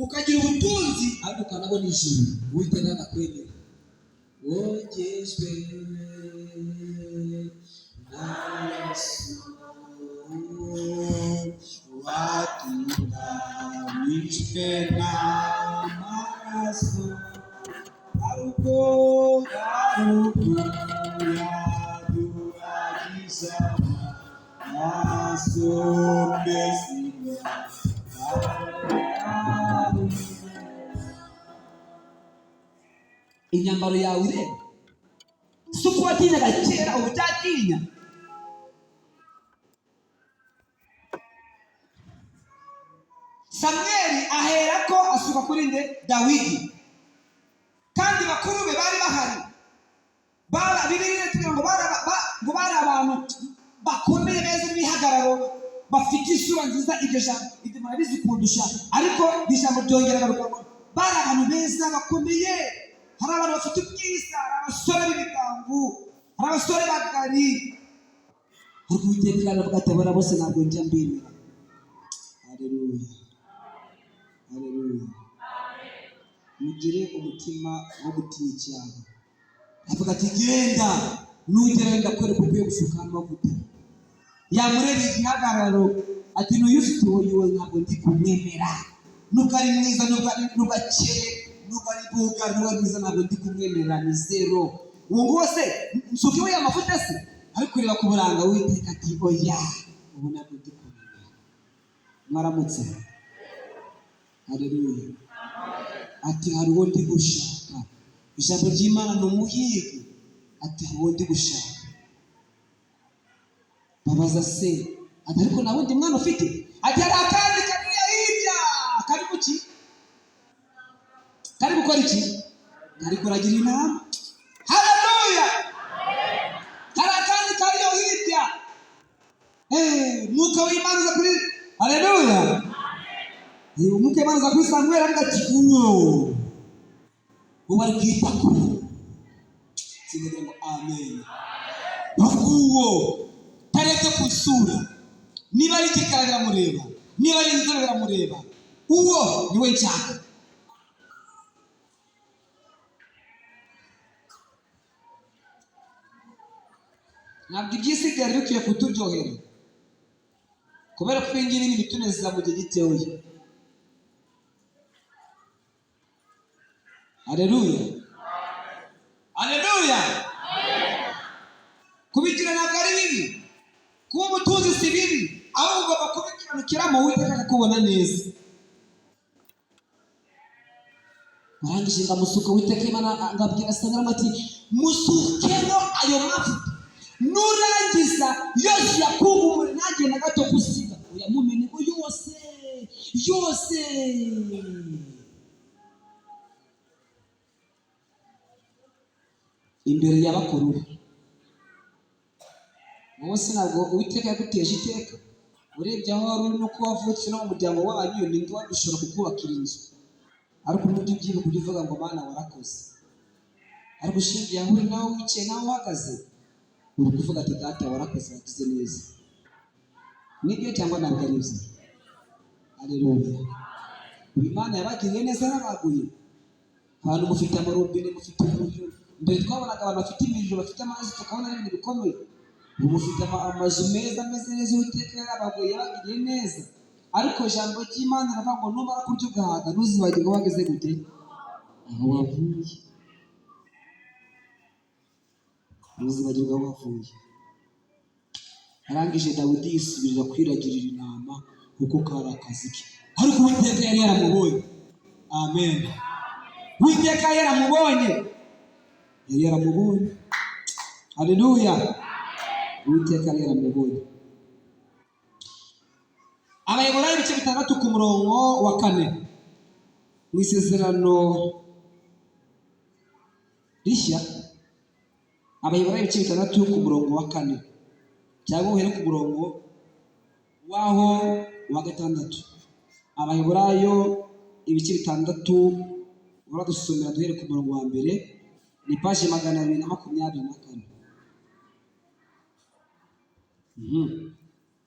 Ukagira ubutunzi ariko ukanabona ijuru, Uwiteka akakwemera. Wogejwe na Yesu, watunganijwe n'amaraso, ariko yaduhagiza amaraso meza. Imyambaro yawe ireba, si uko watinyaga kera ubu ucyatinya. Samweli aherako asuka kuri nde? Dawidi. Kandi bakuru be bari bahari. Bibiliya iratubwira ngo ngo bari abantu bakomeye, beza n'ibihagararo, bafite isura nziza. Iryo jambo, ibyo murabizi kundusha, ariko iri jambo ryongera agaruka ngo bari abantu beza bakomeye. Hari abantu bafite ubwiza, hari abasore b'ibigango, hari abasore bagari, ariko Uwiteka aravuga ati: "Abona bose ntabwo njya mbemera." Haleluya, haleluya! Mugire umutima wo gutinya icyaha. Avuga ati: "Genda, nugerayo ndakwereka ukwiye gusuka amavuta." Yamureba igihagararo, ati: "N'uyu ufite uwo ntabwo ndi kumwemera. Nubwo ari mwiza, nubwo akeye, nubwo ari buga, nubwo ari mwiza, ntabwo ndi kumwemera, ni zero. Uwo nguwo se nsukeho ya mavuta se?" Ari kureba ku buranga, Uwiteka ati: "Oya, ubu ntabwo ndi kumwemera." Mwaramutse? Haleluya! Ati: "Hari uwo ndi gushaka." Ijambo ry'Imana ni umuhigi. Ati: "Hari uwo ndi gushaka." Babaza se, ati: "Ariko nta wundi mwana ufite?" Ati: "Hari akandi kariya hirya." Kari kuki? Kari gukora iki? Kari kuragira intama. Haleluya! Hari akandi kariyo hirya. Mwuka w'Imana uza kuri, haleluya, Umwuka w'Imana uza kuri Samweli, avuga ati: "Uwo uwo ari kwita ku." Sinagira ngo amen. Uwo tarebye ku isura, niba ari igikara biramureba, niba ari inzobe biramureba, uwo niwe nshaka. Ntabwo iby'isi byari bikwiye kuturyohera, kubera ko ibi ngibi ni ibitunezeza mu gihe gitoya. Haleluya, haleluya! Kubigira ntabwo ari bibi, kuba umutunzi si bibi, ahubwo ugomba kubikiranukiramo, Uwiteka akakubona neza. Arangije ndamusuka. Uwiteka Imana ngabwira Samweli ati: "Musukeho ayo mavuta, nurangiza yose yakungumure, ntagire na gato gusiga, uyamumeneko yose yose." Imbere ya bakuru be. Wowe se ntabwo Uwiteka yaguteje iteka? Urebye aho wari uri n'uko wavutse no mu muryango wanyu, ninde wagushobora kukubakira inzu? Ariko nujya ubyibuka, ujye uvuga ngo: "Mana, warakoze." Ariko ushingiye aho uri naho wicaye naho uhagaze, uri kuvuga ati: "Data, warakoze, wagize neza." Nibyo cyangwa ntabwo ari byo? Haleluya! Ubu Imana yabagiriye neza, yarabaguye. Abantu mufite amarobine, mufite umuriro. Mbere twabonaga abantu bafite imiriro, bafite amazi, tukabona ari ibintu bikomeye. Ubu mufite amazu meza ameze neza. Uwiteka yarabaguye, yabagiriye neza. Ariko ijambo ry'Imana riravuga ngo numara kurya ugahaga, ntuzibagirwe wageze gute, aho wavuye. Ntuzibagirwe aho wavuye. Arangije Dawidi yisubirira kwiragirira intama kuko kari akazi ke, ariko Uwiteka yari yaramubonye. Amen! Uwiteka yari yaramubonye, yari yaramubonye. Haleluya! Uwiteka yari yaramubonye. Abaheburayo ibice 6 ku murongo wa 4, mu Isezerano Rishya. Abaheburayo ibice 6 ku murongo wa 4, cyangwa uhere ku murongo waho wa 6. Abaheburayo ibice 6, uradusomera duhere ku murongo wa 1. Ni paji 224.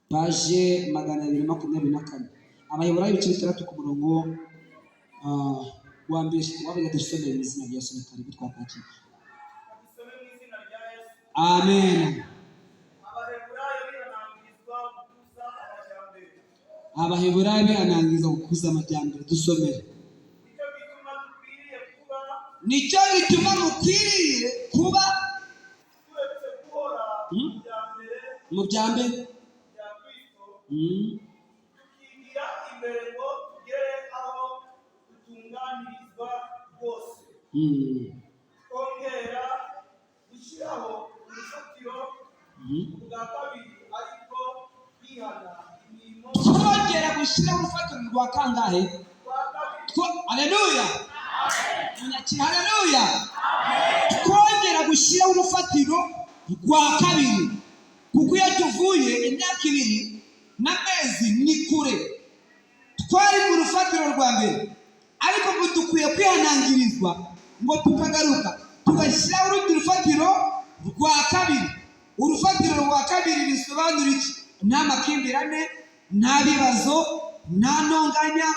Paje 224, Abaheburayo ibice 6 ku murongo Wa mbere wabaga dusomeye mu izina rya Yesu, ni karibu, twakwakira. Dusome mu izina rya Yesu. Amen. Abaheburayo bihanangirizwa gukuza amajyambere. Abaheburayo bihanangiriza gukuza amajyambere, dusomere. Nicyo gituma dukwiriye kuba Nicyo gituma mukwiriye kuba turetse guhora mu bya mbere mu bya mbere bya Kristo, tukigira imbere ngo tugere aho dutunganirizwa rwose, twongera gushyiraho urufatiro bwa kabiri, ariko kwihana imirimo. Twongera gushyiraho urufatiro rwa kangahe? Rwa kabiri. Haleluya, munyakira, haleluya. Twongera gushyiraho urufatiro rwa kabiri, kuko iyo tuvuye imyaka 2 n'amezi ni kure. Twari mu rufatiro rwa mbere, ariko ngo dukwiye kwihanangirizwa ngo tukagaruka tugashyiraho urundi rufatiro rwa kabiri. Urufatiro rwa kabiri bisobanura iki? Nta makimbirane, nta bibazo, nta ntonganya,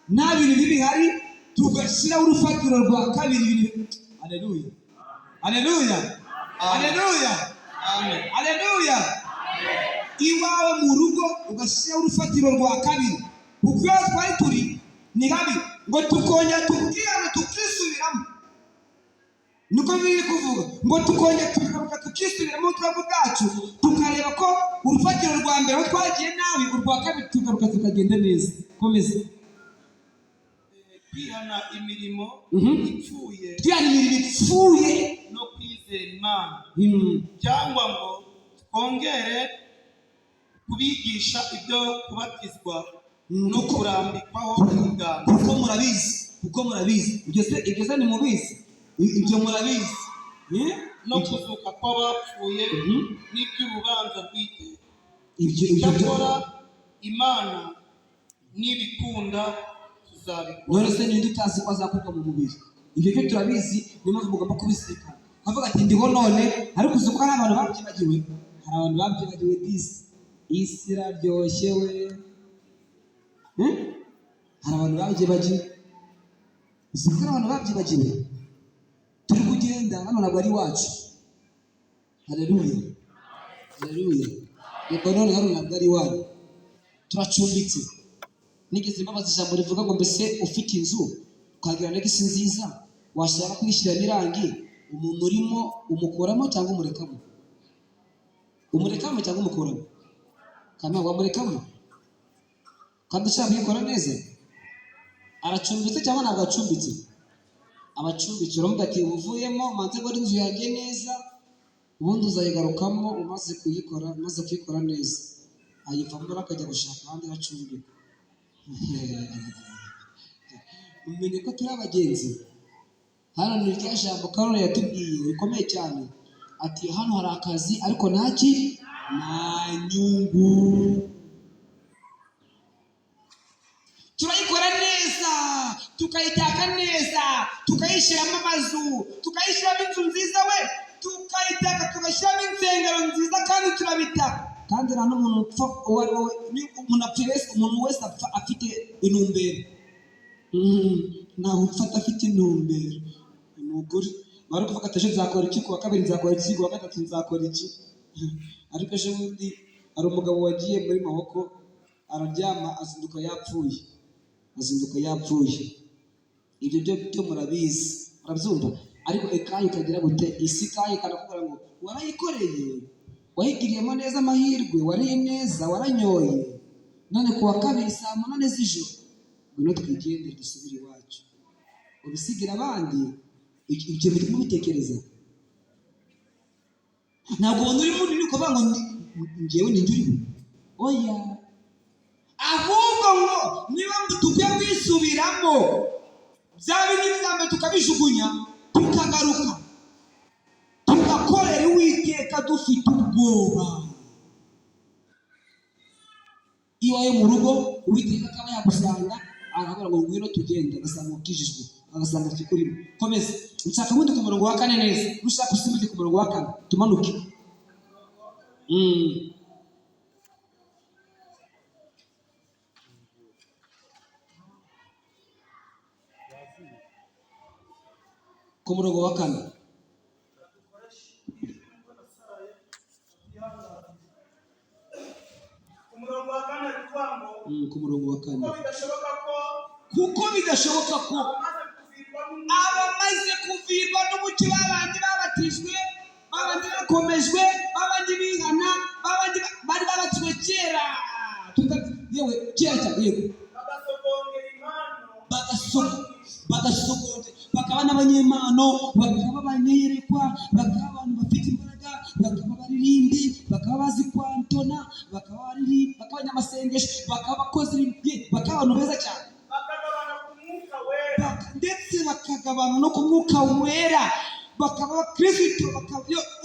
nta bintu bibi bihari, tugashyiraho urufatiro rwa kabiri. Haleluya, haleluya, haleluya, haleluya. Iwawe mu rugo ugashyiraho urufatiro rwa kabiri, kuko iyo twari turi ni habi, ngo tukongera tukihana, tukisubiramo. Niko biri kuvuga ngo tukongera tukavuga, tukisubiramo twebwe ubwacu, tukareba ko urufatiro rwa mbere aho twagiye nabi, urwa kabiri tugaruka tukagenda neza. Komeza. Kwihana imirimo ipfuye Twihana imirimo ipfuye no kwizera Imana, cyangwa ngo twongere kubigisha ibyo kubatizwa no kurambikwaho ibiganza. Kuko murabizi, kuko murabizi ibyo se ntimubizi? Ibyo murabizi. No kuzuka kw'abapfuye n'iby'urubanza rw'iteka. Ibyo Icyakora Imana nibikunda tuzabikora. None se ninde utazi ko azakorwa mu mubiri? Ibyo byo turabizi, niyo mpamvu mugomba kubizirikana. Kavuga ati ndiho none, ariko uzi ko hari abantu babyibagiwe? Hari abantu babyibagiwe disi. Isi iraryoshye we. Hari abantu babyibagiwe. Uzi ko hari abantu babyibagiwe? Turi kugenda hano, ntabwo ari iwacu. Haleluya, haleluya. Lebanoni hano ntabwo ari iwanyu, turacumbitse. Nigeze mbabaza ijambo rivuga ngo mbese ufite inzu ukagira negisi nziza, washaka kuyishyiramo irangi, umuntu urimo umukuramo cyangwa umurekamo? Umurekamo cyangwa umukuramo? Kandi ntabwo wamurekamo kandi ushaka kuyikora neza. Aracumbitse cyangwa ntabwo acumbitse? Abacumbitse. Uramuga ati uvuyemo manze gukora inzu yanjye neza, ubundi uzayigarukamo umaze kuyikora neza. Ayivamo akajya gushaka ahandi acumbika. Umenye ko turi abagenzi hano. Ni rya jambo Karoli yatubwiye rikomeye cyane, ati hano hari akazi ariko ntaki, nta nyungu. Turayikora neza, tukayitaka neza, tukayishyiramo amazu, tukayishyiramo inzu nziza we, tukayitaka, tugashyiramo insengero nziza, kandi turabitaka. Kandi nta n'umuntu upfa uwo ari we, umuntu apfa wese, umuntu wese apfa afite intumbero. Ntawe upfa adafite intumbero, ni ukuri. Bari kuvuga ati ejo nzakora iki, ku wa kabiri nzakora iki, ku wa gatatu nzakora iki. Ariko ejo bundi hari umugabo wagiye muri Mahoko, araryama azinduka yapfuye, azinduka yapfuye. Ibyo byo murabizi, murabyumva. Ariko ekayi ikagira gute? Isi ikayi ikanakubwira ngo warayikoreye, wayigiriyemo neza amahirwe, wariye neza, waranyoye, none ku wa kabiri saa 8 z'ijoro ngwino twigendere dusubire iwacu, ubisigira abandi. Ibyo birimo bitekereza, ntabwo ubona uri munini ukuvuga ngo njyewe ni njye uriho. Oya, ahubwo ngo niba dukwiye kwisubiramo, bya bindi bya mbere tukabijugunya, tukagaruka tugakorera Uwiteka dufite ubwoba. Iwawe mu rugo Uwiteka akaba yagusanga, aravuga ngo ngwino tugende, agasanga ukijijwe, agasanga ikikurimo. Komeza, nshaka ubundi ku murongo wa 4 neza, nushaka usimbuke ku murongo wa 4 tumanuke. Ku murongo wa kane. Ku murongo wa kane kuvuga ngo Ku murongo wa kane. Kuko bidashoboka ko Kuko bidashoboka ko abamaze kuvirwa n'umwuka abamaze kuvirwa n'umucyo, babandi babatijwe, babandi bakomejwe, babandi bihana, babandi bari babatijwe kera, yewe kera cyane, yego. Bagasogongera impano Bagasogonge, bakaba n'abanyempano, bakaba abanyerekwa, bakaba abantu bafite imbaraga, bakaba abaririmbyi, bakaba bazi kwantona, bakaba abaririmbi, bakaba abanyamasengesho, bakaba abakozi bakaba abantu beza cyane. Bakagabana ku mwuka wera. Ndetse bakagabana no ku mwuka wera, bakaba abakristo,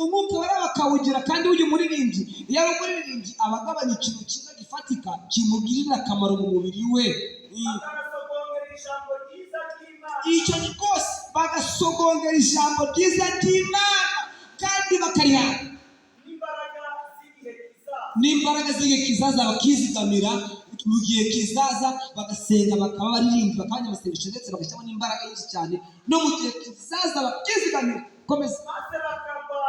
umwuka wera bakawugira. Kandi ujya umuririmbyi, iyo ari umuririmbyi aba agabanya ikintu cyiza gifatika kimugirira akamaro mu mubiri we. Bakanasogongera ijambo ryiza ry'Imana. Icyo ni rwose, bagasogongera ijambo ryiza ry'Imana kandi bakarihabwa n'imbaraga z'igihe kizaza. N'imbaraga z'igihe kizaza, bakizigamira mu gihe kizaza, bagasenga, bakaba baririmbyi, bakaba abanyamasengesho, ndetse bagashyiramo n'imbaraga nyinshi cyane no mu gihe kizaza bakizigamira. Komeza. Maze bakagwa.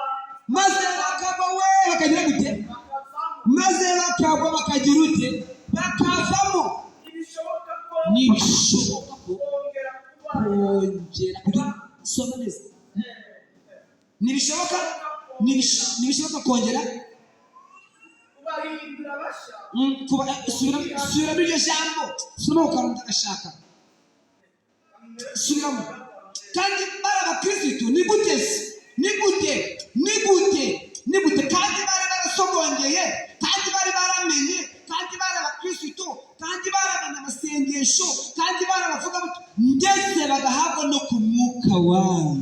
Maze bakagwa we, bakagira gute? Bakavamo. Maze bakagwa, bakagira ute? Bakavamo. Ntibishoboka ko Ntibishoboka ko kongera kuba kongera kugira, soma neza, ntibishoboka, ntibishoboka kongera kubahindura bashya. Subiramo iryo jambo, subiramo ukarunda agashaka, subiramo. Kandi bari abakirisitu, ni gute se? Ni gute, ni gute, ni gute? Kandi bari barasogongeye, kandi bari baramenye, kandi bari abakirisitu, kandi bari abanyamasengesho, kandi bari abavugabutumwa, ndetse bagahabwa no ku mwuka wayo.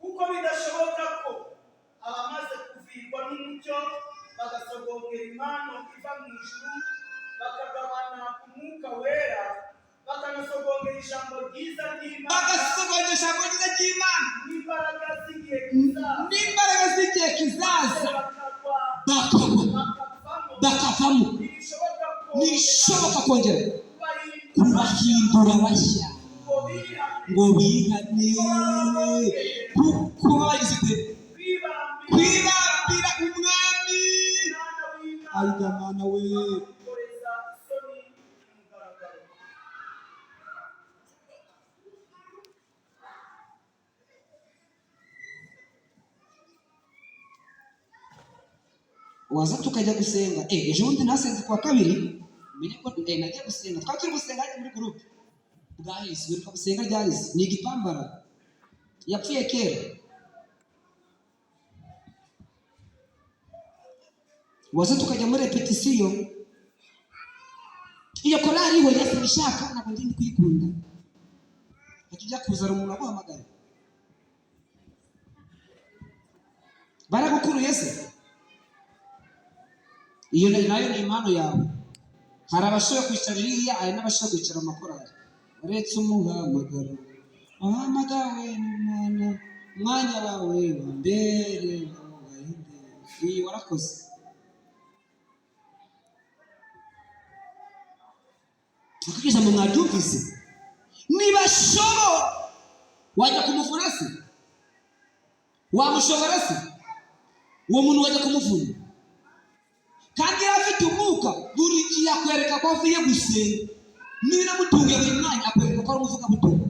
Kuko bidashoboka ko abamaze kuvirwa n'umucyo, bagasogongera impano iva mu ijuru, bakagabana ku mwuka wera, bakanasogongera ijambo ryiza ry'Imana Bagasogongera ijambo ryiza ry'Imana n'imbaraga z'igihe kizaza, n'imbaraga z'igihe kizaza, bakagwa, bakagwa, bakavamo, bakavamo, ntibishoboka ko ntibishoboka kongera kubahindura kubahindura bashya ngo bihane, ngo bihane, kuko bagize ute? kwibambira Kwibambira umwami Umwana w'Imana, ayiga mwana we, bakamukoreza isoni ku mugaragaro. Waza tukajya gusenga. Ejo bundi nasenze kuwa kabiri, umenye ko nagiye gusenga, twari turi gusenga hajya muri groupe bwahise. Wiruka gusenga ryahise ni igipambara yapfuye kera. Waza tukajya muri répétition, iyo korari we yasabishaka, ntabwo ndi kuyikunda. Hajya ujya kuzana umuntu aguhamagara, baragukuruye se? Iyo nayo ni impano yawe. Hari abashoboye kwicara iriya, hari n'abashoboye kwicara mu makorari. Uretse umuhamagaro wahamagawe n'Imana, umwanya wawe wa mbere wawuhinde. Iyi warakoze. Ariko ijambo mwaryumvise? Ntibashobora. Wajya kumuvura se? Wamushobora se uwo muntu? Wajya kumuvuna kandi yari afite umwuka? Buri gihe akwereka ko avuye gusenga. Niba unamutunguye buri mwanya, akwereka ko ari umuvugabutumwa.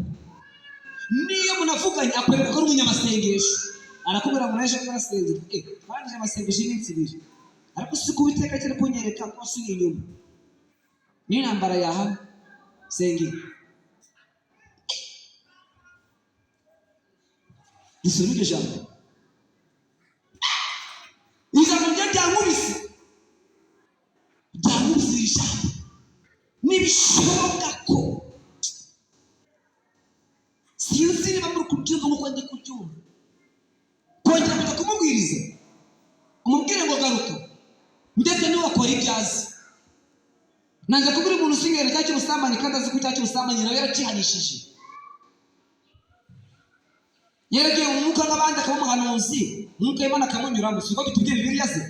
Niyo munavuganye, akwereka ko ari umunyamasengesho. Arakubwira ngo naje narasenze, twarangije amasengesho y'iminsi 2, ariko si ko Uwiteka akiri kunyereka ko wasubiye inyuma n'intambara yahama. Sengi dusome iryo jambo. Ijambo ryo ryankubise, ryankubise iri jambo. Ntibishoboka ko, sinzi niba muri kubyumva nk'uko ndi kubyumva, kongera kujya kumubwiriza, umubwire ngo garuka, ndetse ntiwakora ibyo azi. Nanze kubwira umuntu usigaye icyaha cy'ubusambanyi kandi azi ko icyaha cy'ubusambanyi nawe yaracihanishije, yaragiye mu mwuka nk'abandi, akaba umuhanuzi, umwuka w'Imana akamunyuramo. Si uko bitubwira Bibiliya se?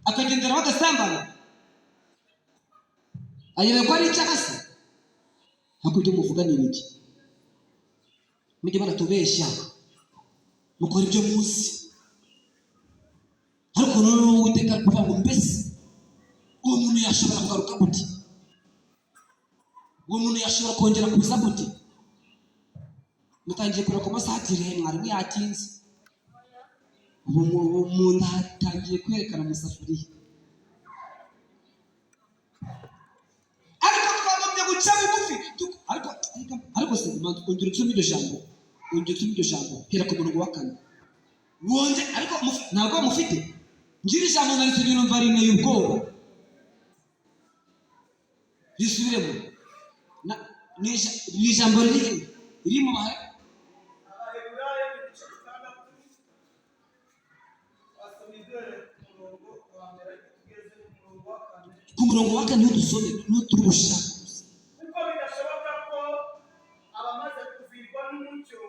Akagenderaho agasambana, ayobewe ko ari icyaha se? Ariko ibyo muvuga ni ibiki? Mujye baratubeshya, mukora ibyo muzi. Ariko noneho Uwiteka ari kuvuga ngo: mbese uwo muntu yashobora kugaruka gute? Uwo muntu yashobora kongera kuza gute? Mutangiye kureba ku masaha ati: "Rehe, mwarimu yatinze." Ubu umuntu atangiye kwerekana amasafuriya. Ariko twagombye guca bugufi. Ariko se ongera usome iryo jambo, ongera usome iryo jambo, hera ku murongo wa 4 wonge. Ariko ntabwo mufite ngira ijambo narisomye numva rinteye ubwoba. Risubiremo. Ni ijambo riri he? Riri mu bahe? Abaheburayo ibice 6, twasomye duhereye ku murongo wa 1, ariko tugeze ku murongo wa 4. Ku murongo wa 4 niho dusome, niho turi gushaka gusa. Kuko bidashoboka ko abamaze kuvirwa n'umucyo,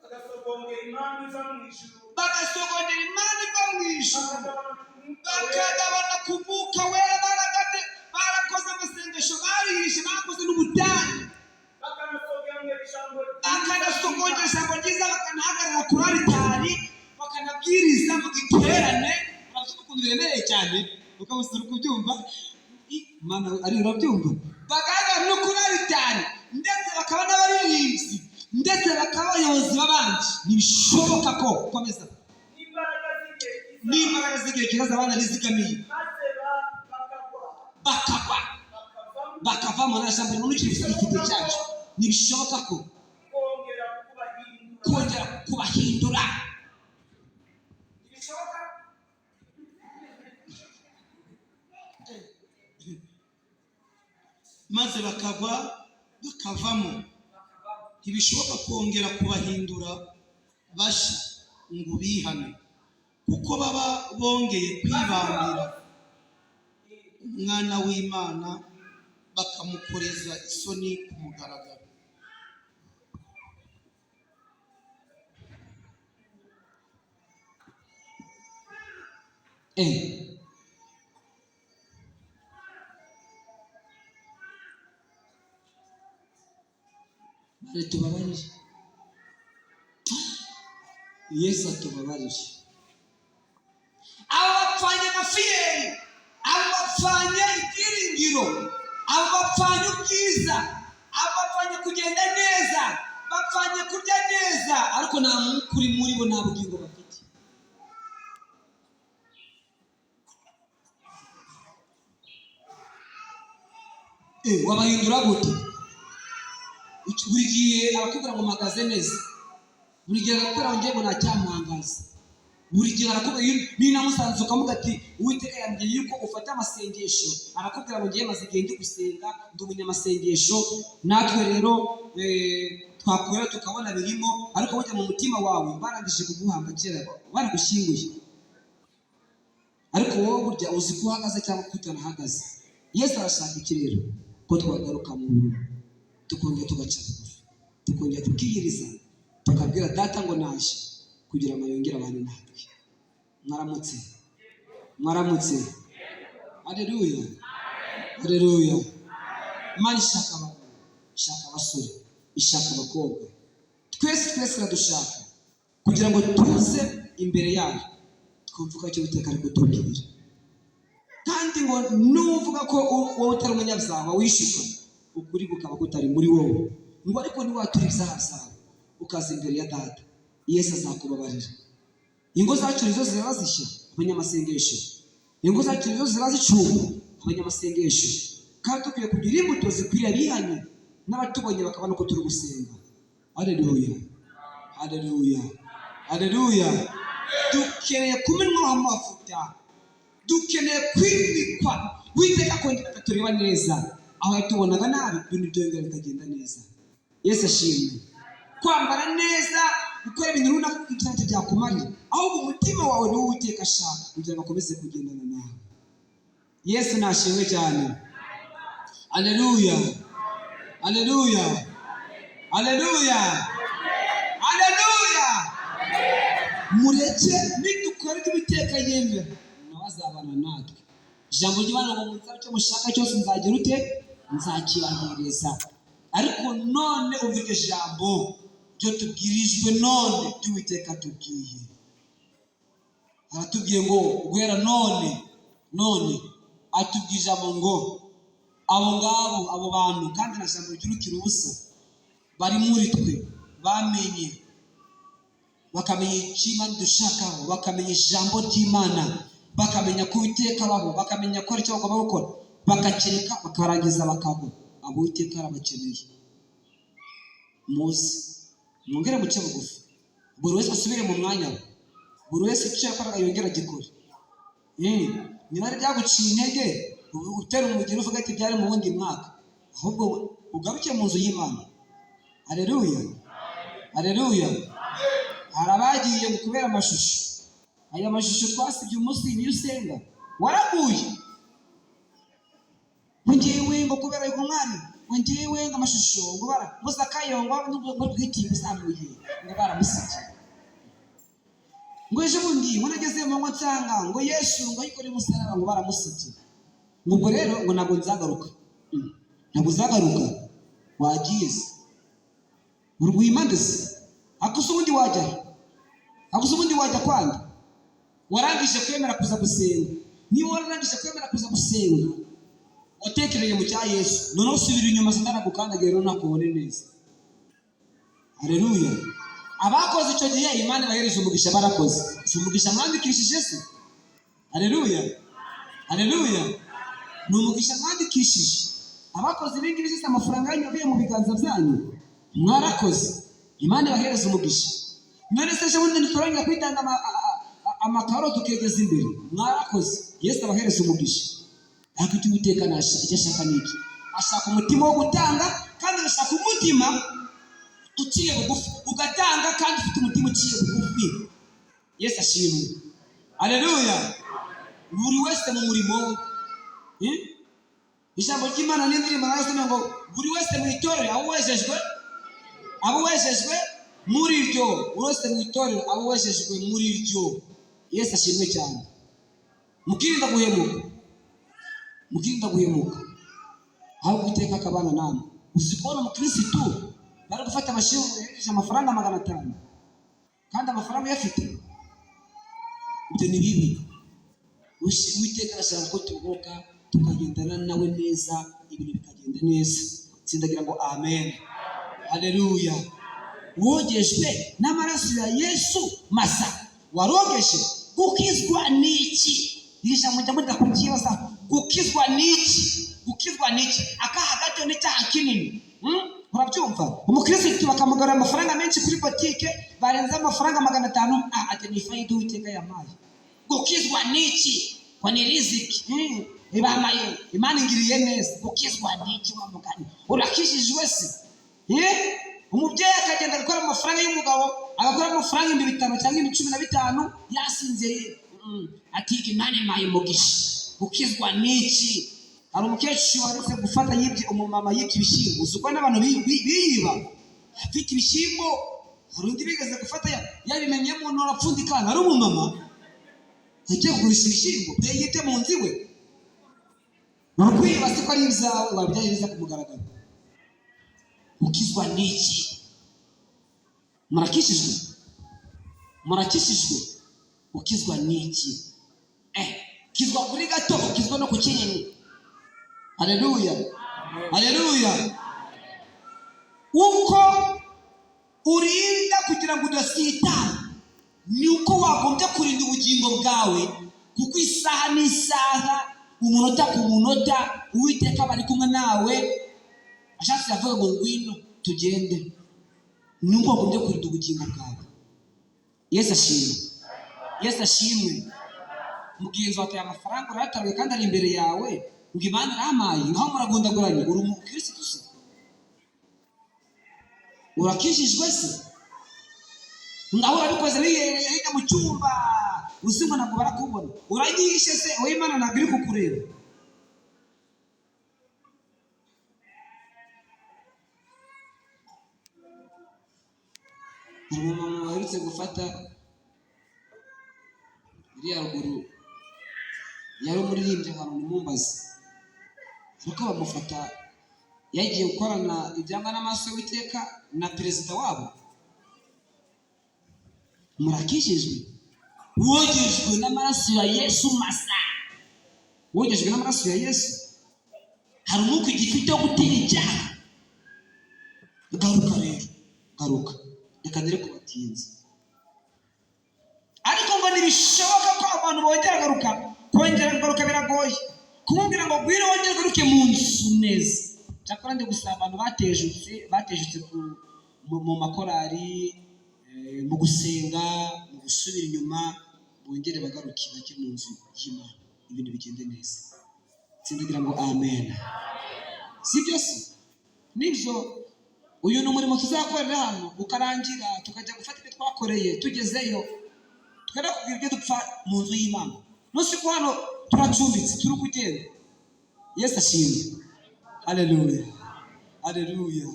bagasogongera impano iva mu ijuru, bagasogongera imana iva mu ijuru, bakagabana ku Mwuka Wera, bakagabana ku Mwuka Wera, baragate, barakoze amasengesho, barihishe, bakoze n'ubutayu, bakanasogongera ijambo ryiza, bakanasogongera ijambo ryiza, bakanahagarara kuri aritari, bakanabwiriza mu giterane. Urabyumva ukuntu biremereye cyane, ukabusura kubyumva. Mana, ari urabyumva, bagahagarara no kuri aritari, ndetse bakaba n'abaririmbyi, ndetse bakaba abayobozi b'abandi. Ntibishoboka ko komeza. N'imbaraga z'igihe kizaza, N'imbaraga z'igihe kizaza abana bizigamiye, maze bakagwa, bakagwa, bakavamo, bakavamo. Na jambo rinonukira igihe cyacu. Ntibishoboka ko kongera kubahindura. Kongera kubahindura ntibishoboka. Maze bakagwa bakavamo, ntibishoboka kongera kubahindura bashya ngo bihane, kuko baba bongeye kwibambira Umwana w'Imana, bakamukoreza isoni ku mugaragaro. Bari tubabarire, Yesu atubabarire. Abo bapfanye amafiyeri, abo bapfanye ibyiringiro, abo bapfanye ubwiza, abo bapfanye kugenda neza, bapfanye kurya neza, ariko nta mwuka uri muri bo, nta bugingo bafite. Wabahindura gute? Buri gihe arakubwira ngo mpagaze neza, buri gihe arakubwira ngo ngiye ngo ntacyamuhangaza, buri gihe arakubwira. Niyo namusanze ukamuga ati: "Uwiteka yambwiye yuko ufata amasengesho," arakubwira ngo: "Ngiye maze igihe ndi gusenga, ndi umunyamasengesho." Natwe rero twakora tukabona birimo, ariko burya mu mutima wawe barangije kuguhamba kera, baragushyinguye. Ariko wowe burya uzi ko uhagaze cyangwa ko utanahagaze. Yesu arashaka iki rero? Ko twagaruka mu buntu, tukongera tugaca bugufi, tukongera tukiyiriza, tukabwira Data ngo naje, kugira ngo yongere abane natwe. Mwaramutse, mwaramutse. Haleluya, haleluya. Imana ishaka abagabo, ishaka abasore, ishaka abakobwa, twese twese iradushaka kugira ngo tuze imbere yayo, twumve ko icyo Uwiteka ari kutubwira. Kandi ngo nuvuga ko wowe utari umunyabyaha, wishuka, ukuri kukaba kutari muri wowe. Ngo ariko niwatura ibyaha byawe ukaza imbere ya Data, Yesu azakubabarira. Ingo zacu nizo ziba zishya, abanyamasengesho. Ingo zacu nizo ziba zicumba, abanyamasengesho. Kandi dukwiye kugira imbuto zikwiriye abihanye, n'abatubonye bakabona ko turi gusenga. Haleluya, haleluya, haleluya. Dukeneye kumenwaho amavuta, dukeneye kwimikwa, Witeka akongera akatureba neza. Aho yatubonaga nabi, ibintu byongera bikagenda neza. Yesu ashimwe. Kwambara neza, gukora ibintu runaka kugira ngo byakumarira, ahubwo umutima wawe niwo Uwiteka ashaka kugira ngo akomeze kugendana nawe. Yesu nashimwe cyane. Haleluya, haleluya, haleluya, haleluya. Mureke nidukora ibyo Uwiteka yemera, nawe azabana natwe. Ijambo ry'Imana ngo: "Munsabe icyo mushaka cyose, nzagira ute? Nzakibahereza." Ariko none umva iryo jambo ryo tubwirijwe none ry'Uwiteka tubwiye. Aratubwiye ngo guhera none, none atubwiye ijambo ngo abo ngabo, abo bantu, kandi na jambo ry'urukira ubusa bari muri twe, bamenye, bakamenya icyo Imana idushakaho, bakamenya ijambo ry'Imana, bakamenya ko Uwiteka abaho, bakamenya ko ari icyo bagomba gukora, bakakireka, bakarangiza bakagwa. Abo Uwiteka arabakeneye. Muze mwongere muce bugufi, buri wese asubire mu mwanya we, buri wese icyo yakoraga yongere agikore. Niba ari byaguciye intege, utera umugeri uvuga ati byari mu wundi mwaka, ahubwo ugaruke mu nzu y'Imana. Haleluya, haleluya. Hari abagiye ngo kubera amashusho, aya mashusho twasibye umunsi niyo usenga waraguye, ngo ngewe ngo kubera uyu mwari, ngo ngewe ngo amashusho ngo bara ngo Zakayo ngo ngo bwiti uzamuye ngo baramusibye, ngo ejo bundi ngo nageze mu ngo nsanga ngo Yesu ngo yikoreye umusaraba ngo baramusibye, ngo ubwo rero ngo ntabwo nzagaruka. Ntabwo uzagaruka, wagiye se urwima se akusa ubundi wajya he? Akusa ubundi wajya kwanga? Warangije kwemera kuza gusenga. Niba wararangije kwemera kuza gusenga, watekereye mu cya Yesu, noneho usubira inyuma Satani agukandagira rero ntakubone neza. Haleluya. Abakoze icyo gihe Imana ibahereza umugisha, barakoze. Si umugisha mwandikishije se? Haleluya, haleluya. Ni umugisha mwandikishije. Abakoze ibi ngibi se amafaranga yanyu avuye mu biganza byanyu, mwarakoze, Imana ibahereza umugisha. None se ejo bundi ntiturangira kwitanga amakaro tukegeza imbere, mwarakoze, Yesu abahereza umugisha. Ariko icyo Uwiteka icyo ashaka ni iki? Ashaka umutima wo gutanga, kandi agashaka umutima uciye bugufi, ugatanga kandi ufite umutima uciye bugufi. Yesu ashimwe. Haleluya. Buri wese mu murimo we. Ijambo ry'Imana n'indirimbo narasomye ngo buri wese mu itorero abo wejejwe, abo wejejwe muri ryo, buri wese mu itorero abo wejejwe muri ryo. Yesu ashimwe cyane. Mukirinda guhemuka, mukirinda guhemuka, ahubwo Uwiteka akabana namwe. Uzi kubona umukirisitu bari gufata amashimu yohereje amafaranga 500 kandi amafaranga uyafite? Ibyo ni bibi. Uwiteka arashaka ko tuboka tukagendana nawe neza, ibintu bikagenda neza. Sindagira ngo amen. Haleluya. Wogejwe n'amaraso ya Yesu masa, warogeje. Gukizwa n'iki? Iri jambo njya mujya kubyibaza. Gukizwa n'iki? Gukizwa n'iki? Akaha gato n'icyaha kinini. Urabyumva? Umukirisitu bakamugarura amafaranga menshi kuri botike, barenze amafaranga 500, ati ni fayida Uwiteka yampaye. Gukizwa n'iki? Ngo ni riziki. Ibamaye, Imana ingiriye neza. Gukizwa n'iki wa mugani? Urakijijwe se? Umubyeyi akagenda agakora amafaranga y'umugabo, agakora amafaranga 5000 cyangwa 15,000, yasinziriye. Ati Imana impaye umugisha. Gukizwa n'iki? Hari umukecuru waretse gufata yibye umumama, yibye ibishyimbo. Uzi uko n'abantu biyiba afite ibishyimbo. Hari undi bigeze gufata yabimenye mu ntoki arapfundikana, ari umumama agiye kugurisha ibishyimbo bye yibye mu nzu iwe. Ni ukwiba se ko ari ibyawe, wabyaye neza ku mugaragaro. Gukizwa n'iki? Murakishijwe? Murakishijwe? Gukizwa n'iki? Ukizwa kuri gato, ukizwa no ku kinini. Haleluya, haleluya. Uko urinda kugira ngo udasitara, ni uko wagombye kurinda ubugingo bwawe, kuko isaha n'isaha, umunota ku munota, Uwiteka aba ari kumwe nawe. Ashatse yavuga ngo ngwino tugende. Ni uko wagombye kurinda ubugingo bwawe. Yesu ashimwe, Yesu ashimwe. Mugenzi wataye amafaranga urayataruye kandi ari imbere yawe, ngo Imana irampaye, ngaho muragundaguranye. Uri umukirisitu se? Urakijijwe se? Ngaho urabikoze wiherereye hirya mu cyumba, uzi ngo ntabwo barakubona. Urayihishe se? Wowe Imana ntabwo iri kukureba. Hari umumama waherutse gufata iriya ruguru, yari umuririmbyi ahantu ni Mumbazi, ariko bamufata Yagiye gukorana ibyangwa n'amaso y'Uwiteka na perezida wabo. Murakijijwe, wogejwe n'amaraso ya Yesu masa, wogejwe n'amaraso ya Yesu. Hari umwuka ugifite wo gutinya icyaha? Garuka rero, garuka, reka ndere kubatinza. Ariko ngo ntibishoboka ko abantu bongera garuka. Kongera kugaruka biragoye, kumubwira ngo ngwino wongere ugaruke mu nzu neza. Cyakora ndi gusaba abantu batejutse mu makorari, mu gusenga, mu gusubira inyuma, bongere bagaruke bajye mu nzu y'Imana, ibintu bigende neza. Sindagira ngo amen. Si byo se? Nibyo. Uyu ni umurimo tuzakorera hano ukarangira, tukajya gufata ibyo twakoreye. Tugezeyo tukajya kubwira ibyo dupfa mu nzu y'Imana. Munsi ko hano turacumbitse, turi kugenda. Yesu ashimwe. Haleluya, haleluya.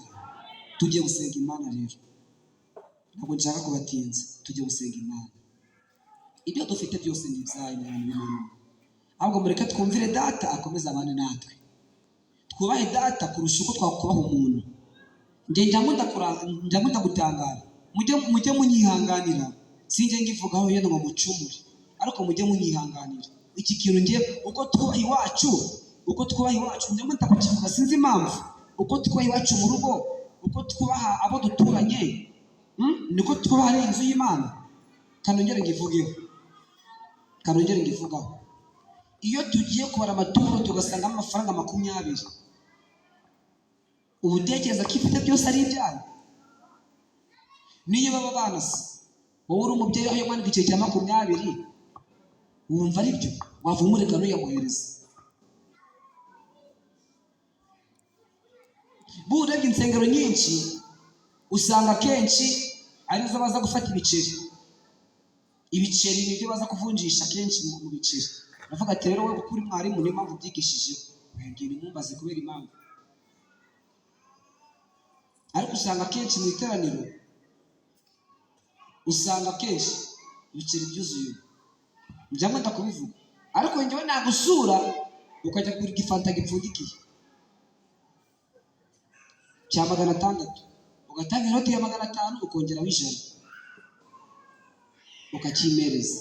Tugiye gusenga Imana rero, ntabwo nshaka kubatinza. Tugiye gusenga Imana. Ibyo dufite byose ni ibyayo, abantu b'Imana. Ahubwo mureke twumvire Data akomeze abane natwe, twubahe Data kurusha uko twakubaha umuntu. Njye njya nkunda gutangara, mujye munyihanganira, sinjye ngivugaho yenda ngo mucumure, ariko mujye munyihanganira iki kintu. Ngiye uko twubaha iwacu, uko twubaha iwacu, njya nkunda kukivuga, sinzi impamvu. Uko twubaha iwacu mu rugo, uko twubaha abo duturanye, niko twubaha n'inzu y'Imana. Kanongere ngivugeho, kanongere ngivugaho. Iyo tugiye kubara amaturo tugasangamo amafaranga 20, uba utekereza ko ifite byose ari ibyayo? Niyo baba banase, wowe uri umubyeyi, aho umwana igiceri cya 20, wumva ari byo? Wavumureka ntuyamuhereze. Urebye insengero nyinshi usanga akenshi arizo baza gufata ibiceri. Ibiceri nibyo baza kuvunjisha kenshi mu biceri. Bavuga ati rero wowe kuko uri mwarimu niyo mpamvu ubyigishijeho, wengera imumbaze kubera impamvu. Ariko usanga akenshi mu iteraniro, usanga akenshi ibiceri byuzuye. Njya nkunda kubivuga, ariko njyewe nagusura ukajya kugura igifanta gipfundikiye cya 600, ugatanga inoti ya 500, ukongeraho 100, ukakimereza.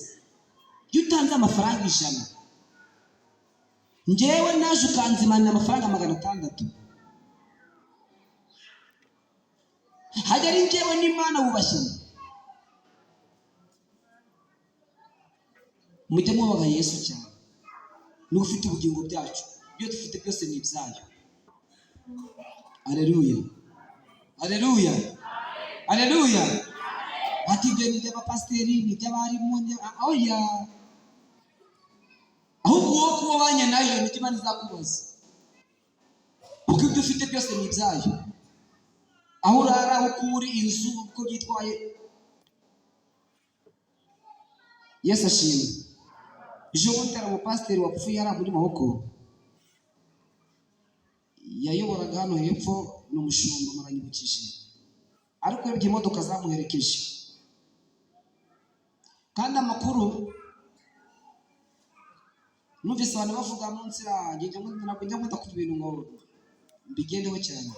Iyo utanze amafaranga 100, njyewe naje ukanzimanira amafaranga 600, hajya ari njyewe n'Imana wubashye. Mujye mwubaha Yesu cyane, niwe ufite ubugingo bwacu, ibyo dufite byose ni ibyayo. Haleluya, haleluya, haleluya. Ati ibyo ni iby'abapasiteri, ni iby'abarimu, oya. Ahubwo wowe kuba ubanye nayo nicyo Imana izakubaza, kuko ibyo ufite byose ni ibyayo. Aho urara, aho ukura inzu, uko byitwaye. Yesu ashimwe. Ejo bundi hari umupasiteri wapfuye ari muri maboko, yayoboraga hano hepfo, ni umushumba, muranyibukije. Ariko urebye imodoka zamuherekeje, kandi amakuru numvise abantu bavuga mu nzira, ntabwo njya nkunda kuvuga ibintu ngo mbigendeho cyane.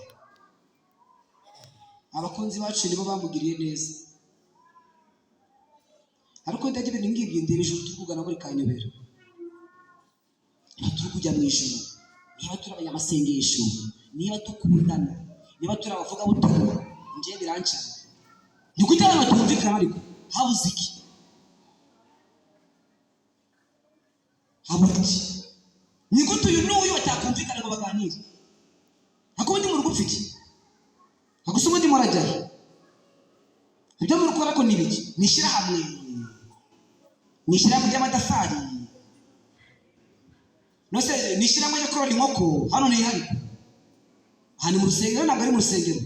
Abakunzi bacu nibo bamugiriye neza, ariko ndajya ibintu ngibyo ndeba ijuru turi kugana muri kanyobera. Niba turi kujya mu ijuru, niba turi abanyamasengesho, niba dukundana, niba turi abavugabutumwa, njye birancana. Ni gute abantu batumvikana? Ariko habuze iki? Habuze iki? Ni gute uyu n'uyu batakumvikana ngo baganire? Ariko ubundi mu rugo upfa iki? Ariko se ubundi murajyahe? Ibyo muri gukora ko ni ibiki? Ni ishyirahamwe, ni ishyirahamwe ry'amatafari, nose ni ishyirahamwe ryo korora inkoko. Hano ntihari, aha ni mu rusengero, ntabwo ari mu rusengero.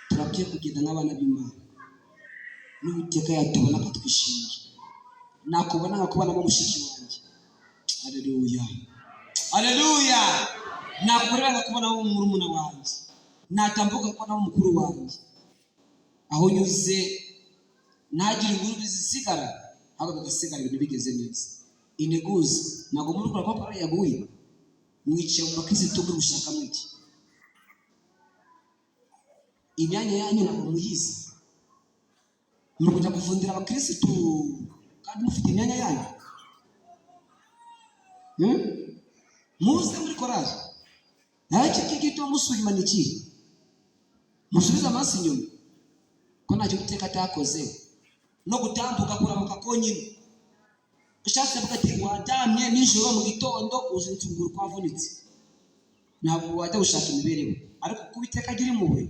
Turakwiye kugenda nk'abana b'Imana, n'Uwiteka yatubona akatwishimira. Nakubona nkakubonamo mushiki wanjye. Haleluya, haleluya. Nakureba nkakubonamo murumuna wanjye, natambuka nkakubonamo mukuru wanjye. Aho nyuze ntagire inkuru zisigara, ahubwo bigasigara ibintu bigeze neza. Integuza ntabwo muri gukora ko yaguye. Mwicaye mu bakirisitu muri gushaka mwiki? Imyanya yanyu ntabwo muyizi. Muri kujya kuvundira abakirisitu kandi mufite imyanya yanyu. Muze muri korali. Ntacyo kigito musubira ni ikihe? Musubize amaso inyuma ko ntacyo Uwiteka atakoze. No gutambuka kuramuka konyine, ushatse avuga ati waryamye nijoro, mu gitondo uzindutse ukuguru kwavunitse, ntabwo wajya gushaka imibereho. Ariko kuko Uwiteka agira impuhwe,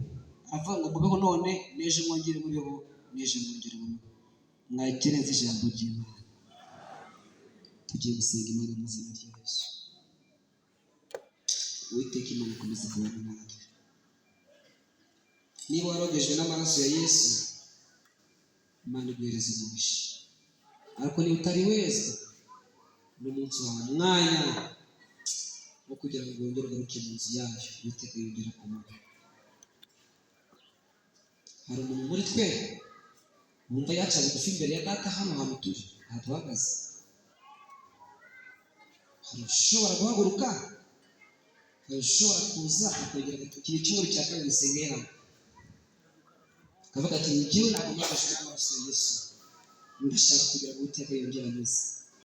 aravuga ngo mubeho none, n'ejo mwongere mubeho, n'ejo mwongere mubeho. Mwakerenze ijambo ry'Imana. Tugiye gusenga Imana mu izina rya Yesu. Uwiteka Imana ikomeze kubana natwe. Niba warogejwe n'amaraso ya Yesu, Imana iguhereza umugisha. Ariko niba utari wezwa, n'umunsi wawe umwanya wo kugira ngo wongere ugaruke mu nzu yayo, Uwiteka yongere kumuha. Hari umuntu muri twe wumva yaca bugufi imbere ya Data hano hantu turi, aha duhagaze? Hari ushobora guhaguruka? Hari ushobora kuza akongera agapfukira icyumweru cya kabiri dusengeramo, akavuga ati: "Njyewe ntabwo nafashwe n'amaraso ya Yesu, ndashaka kugira ngo Uwiteka yongere ameze"?